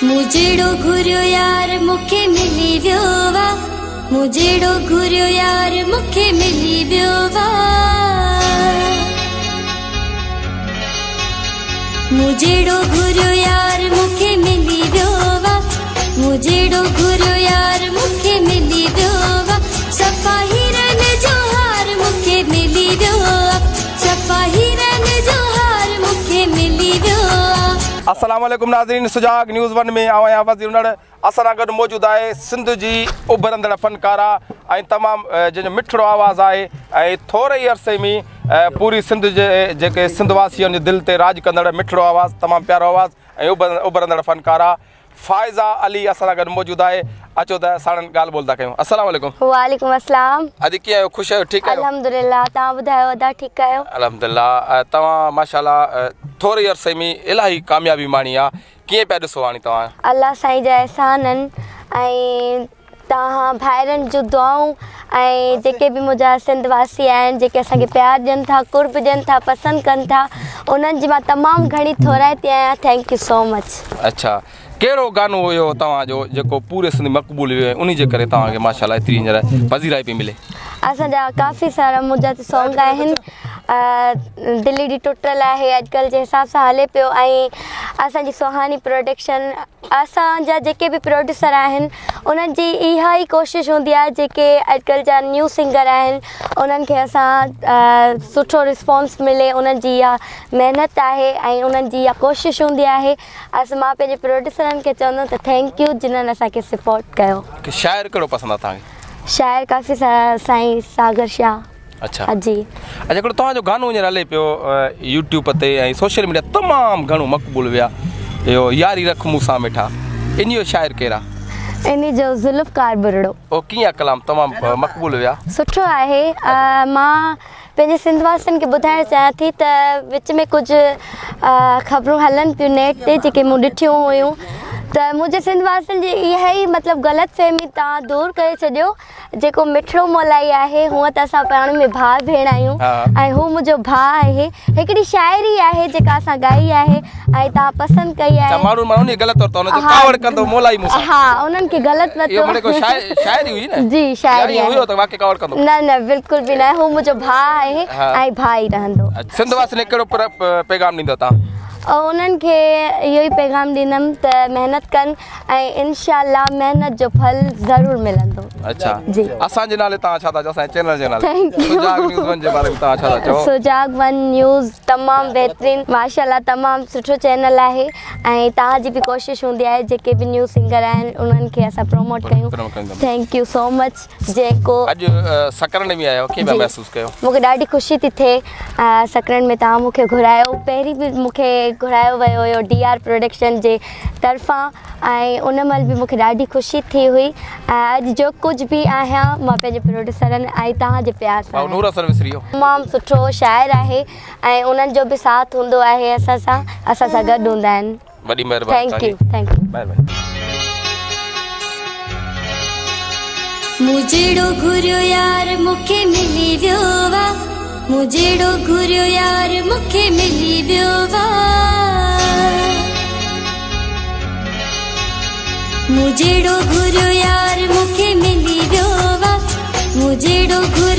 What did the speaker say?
مون جهڙو گهريو يار مون کي ملي ويو آ، مون جهڙو گهريو يار مون کي ملي ويو آ. مون جهڙو گهريو يار مون کي ملي ويو آ، مون جهڙو گهريو يار مون کي ملي ويو آ. صفا هيرن جو هار مون کي ملي ويو آ، صفا هيرن جو هار مون کي ملي ويو آ. السلام عليڪم ناظرين سجاڳ نيوز ون ۾ آئون آهيان وزير انڙ. اسان سان گڏ موجود آهي سنڌ جي اڀرندڙ فنڪارا ۽ تمام جنهن جو مٺڙو آواز آهي ۽ ٿوري ئي عرصي ۾ پوري سنڌ جي جيڪي سنڌ واسي آهن جي دل تي راڄ ڪندڙ مٺڙو آواز تمام پيارو آواز ۽ اڀرندڙ فنڪارا فائزه علي اسان سان گڏ موجود آهي اچو ته ساڻن ڳالهه ٻولهه ٿا ڪيون. السلام عليڪم. وعليڪم السلام. ادي ڪيئن آهيو خوش آهيو ٺيڪ آهيو؟ الحمدلله توهان ٻڌايو ادا ٺيڪ آهيو؟ الحمدلله توهان ماشاءالله ٿوري عرصي ۾ الاهي ڪاميابي ماڻي آ ڪيئن پيا ڏسو هاڻي توهان؟ الله سائين جا احسان آهن ۽ توهان ڀائرن جون دعائون ۽ جيڪي به منهنجا سنڌ واسي آهن جيڪي اسان کي پيار ڏين ٿا قرب ڏين ٿا پسند ڪن ٿا انهن جي مان تمام گهڻي ٿورائتي آهيان thank you سو مچ. اڇا ڪهڙو گانو هيو توهان جو جيڪو پوري سنڌ مقبول ويو ۽ انهي جي ڪري توهان کي ماشاءالله ايتري هينئر پذيرائي پئي ملي؟ اسان جا ڪافي سارا منهنجا ته سونگ آهن دلڙي ٽٽل آهي اڄڪلهه جي حساب سان هلي پيو ۽ اسان جي سهاني پروڊڪشن اسان جا جيڪي به پروڊيوسر آهن انهن جي اها ئي ڪوشش هوندي آهي جيڪي اڄڪلهه جا نيو سنگر آهن انهن کي اسان سٺو رسپانس ملي انهن جي اها محنت آهي ۽ انهن جي اها ڪوشش هوندي آهي اس مان پنهنجي پروڊيوسرن کي چوندم ته thank you جنهن اسان کي سپورٽ ڪيو. شاعر ڪهڙو پسند آهي توهان کي؟ شاعر ڪافي سارا سائين ساگر شاهه. اڇا جي. اڇا هڪڙو توهان جو گانو هينئر هلي پيو يوٽيوب تي ۽ سوشل ميڊيا تمام گهڻو مقبول ويا اهو ياري رک مون سان مٺا انهي جو شاعر ڪير آ؟ انهي جو ذوالفقار ٻرڙو. اهو ڪيئن آ ڪلام تمام مقبول ويا. سٺو آهي مان پنهنجي سنڌ واسين کي ٻڌائڻ چاهيان ٿي ته وچ ۾ ڪجهه خبرون هلن پيون نيٽ تي جيڪي مون ڏٺيون هيون ته منهنجي سنڌ واسين جي اها ئي مطلب غلط فهمي توهان دور ڪري ڇڏيو جيڪو مٺڙو مولائي آهي هونء ته اسان پاڻ ۾ ڀاء ڀيڻ آهيون ۽ هو منهنجو ڀاء آهي هڪڙي شاعري آهي جيڪا اسان ڳائي آهي ۽ توهان پسند ڪئي آهي ماڻهو ماڻهو انهي غلط طور تي ڪاوڙ ڪندو مولائي مون سان ها انهن کي غلط اهو مڙي ڪو شاعري هئي نه جي شاعري آهي هيو ته واقعي ڪاوڙ ڪندو نه نه بلڪل به نه هو منهنجو ڀاء آهي ۽ ڀاء ئي رهندو. سنڌ واسين کي ڪهڙو پيغام ڏيندو توهان؟ انهن کي اهو ئي پيغام ڏيندم ته محنت ڪن ۽ انشاء الله محنت جو ڦل ضرور ملندو. اڇا جي اسان جي نالي توهان ڇا ٿا چئو اسان جي چينل جي نالي thank you Sujag news one جي باري ۾ توهان ڇا ٿا چئو؟ سجاڳ ون نيوز تمام بهترين ماشاء الله تمام سٺو چينل آهي ۽ توهان جي به ڪوشش هوندي آهي جيڪي به نيو سنگر آهن انهن کي اسان پروموٽ ڪيون thank you سو مچ جيڪو اڄ سڪرنڊ ۾ آيا آهيو ڪيئن پيا محسوس ڪيو؟ مون کي ڏاڍي خوشي ٿي ٿئي سڪرنڊ ۾ توهان مون کي گهرايو پهرين به مون کي گهرايو ويو هيو ڊي آر پروڊڪشن جي طرفان ۽ ان مهل به مون کي ڏاڍي خوشي ٿي هئي ۽ اڄ جو ڪجهه به آهيان مان پنهنجي پروڊيوسرن ۽ توهان جي پيار سان ڀائو نور حسن وسري ويو. تمام سٺو شاعر آهي ۽ انهن جو به ساٿ هوندو آهي اسان سان اسان سان گڏ هوندا آهن. وڏي مهرباني thank you thank you مهرباني. مون جهڙو گهريو يار مون کي ملي ويو آ، مون جهڙو گهريو يار مون کي ملي ويو آ. مون جهڙو گهريو يار مون کي ملي ويو آ، مون جهڙو گهريو.